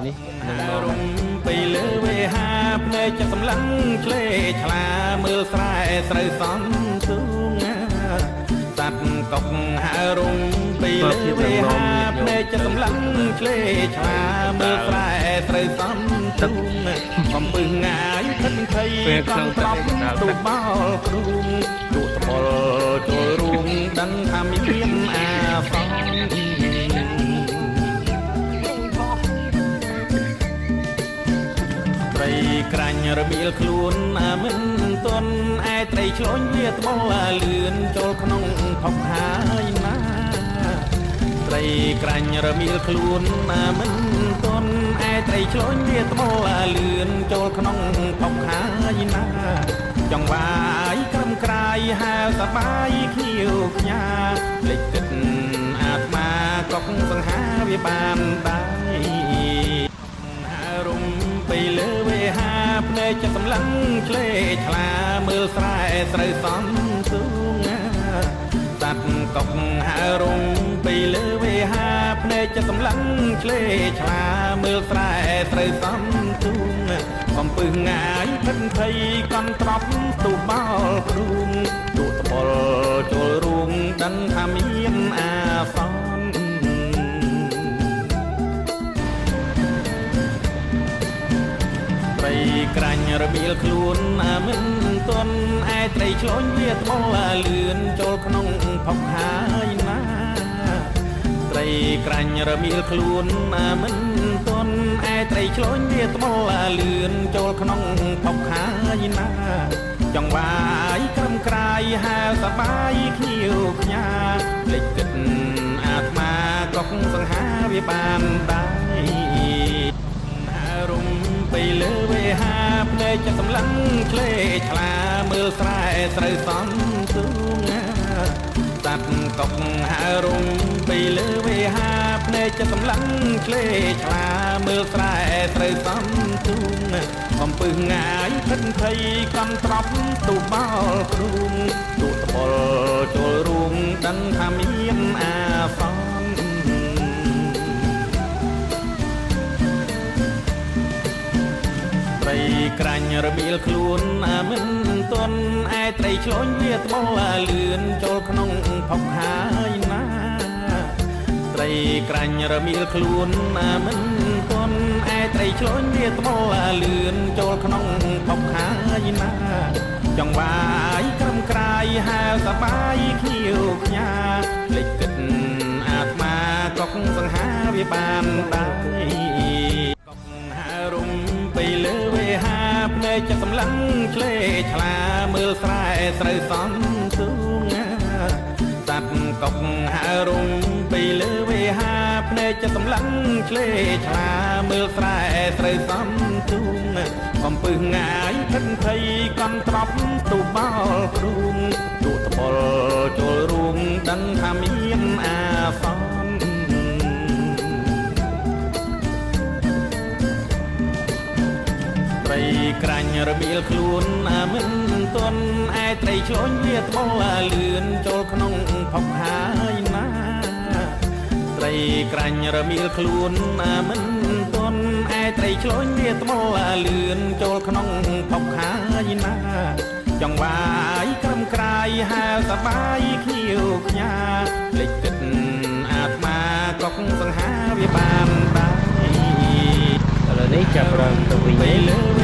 នេះនឹងនាំ ពីលើវេហាភ្នែកសម្លឹងឆ្លេឆ្លាមើលស្រែស្រូវសំទូងសត្វកុកហើរុងពីលើវេហាភ្នែកសម្លឹងឆ្លេឆ្លាមើលស្រែស្រូវសំទូងកំពឹងងាយផិតភ័យកង់ត្រប់ទូបោលគ្រូងទូតបុលចូលរួមដឹងថាមានអាសន្នត្រីក្រាញ់របៀលខ្លួនមិនទន់ឯត្រីឆ្លូញវាត្បុលលឿនចូលក្នុងផុកហើយណាត្រីក្រាញ់របៀលខ្លួនមិនទន់ឯត្រីឆ្លូញវាត្បុលលឿនចូលក្នុងផុកហើយណាចង្វាយក្រឹមក្រាយហែលសបាយខៀវខ្ញាលេចគិតអាត្មាកុកសង្ហាវាបានដែររុំពីលើវេហាភ្នែកសម្លឹងឆ្លេឆ្លាមើលស្រែស្រូវសំទូងសត្វកុកហើរុំពីលើវេហាភ្នែកសម្លឹងឆ្លេឆ្លាមើលស្រែស្រូវសំទូងកំពឹងងាយផិតភ័យកង់ត្រប់ទូបោលគ្រូងទូតបុលចូលរួមដឹងថាមានអាសន្នត្រីក្រាញ់របៀលខ្លួនមិនទន់ឯត្រីឆ្លូញវាត្បុលលឿនចូលក្នុងផុកហើយណាត្រីក្រាញ់របៀលខ្លួនមិនទន់ឯត្រីឆ្លូញវាត្បុលលឿនចូលក្នុងផុកហើយណាចង្វាយក្រឹមក្រាយហែលសបាយខៀវខ្ញាលេចគិតអាត្មាកុកសង្ហាវាបានដែររុំពីលើវេហាភ្នែកសម្លឹងឆ្លេឆ្លាមើលស្រែស្រូវសំទូងសត្វកុកហើរុងពីលើវេហាភ្នែកសម្លឹងឆ្លេឆ្លាមើលស្រែស្រូវសំទូងកំពឹងងាយផិតភ័យកង់ត្រប់ទូបោលគ្រូងទូតបុលចូលរួមដឹងថាមានអាសន្នត្រីក្រាញ់របៀលខ្លួនមិនទន់ឯត្រីឆ្លូញវាត្បុលលឿនចូលក្នុងផុកហើយណាត្រីក្រាញ់របៀលខ្លួនមិនទន់ឯត្រីឆ្លូញវាត្បុលលឿនចូលក្នុងផុកហើយណាចង្វាយក្រឹមក្រាយហែលសបាយខៀវខ្ញាលេចគិតអាត្មាកុកសង្ហាវាបានដែរកុកហើរុំពីលើវេហាភ្នែកសម្លឹងឆ្លេឆ្លាមើលស្រែស្រូវសំទូងសត្វកុកហើរុំពីលើវេហាភ្នែកសម្លឹងឆ្លេឆ្លាមើលស្រែស្រូវសំទូងកំពឹងងាយផិតភ័យកង់ត្រប់ទូបោលគ្រូងទូតបុលចូលរួមដឹងថាមានអាសន្នត្រីក្រាញ់របៀលខ្លួនមិនទន់ឯត្រីឆ្លូញវាត្បុលលឿនចូលក្នុងផុកហើយណាត្រីក្រាញ់របៀលខ្លួនមិនទន់ឯត្រីឆ្លូញវាត្បុលលឿនចូលក្នុងផុកហើយណាចង្វាយក្រឹមក្រាយហែលសបាយខៀវខ្ញាលេចគិតអាត្មាកុកសង្ហាវាបានដែរ ឥឡូវនេះចាប់ផ្ដើមទៅវិញ លើ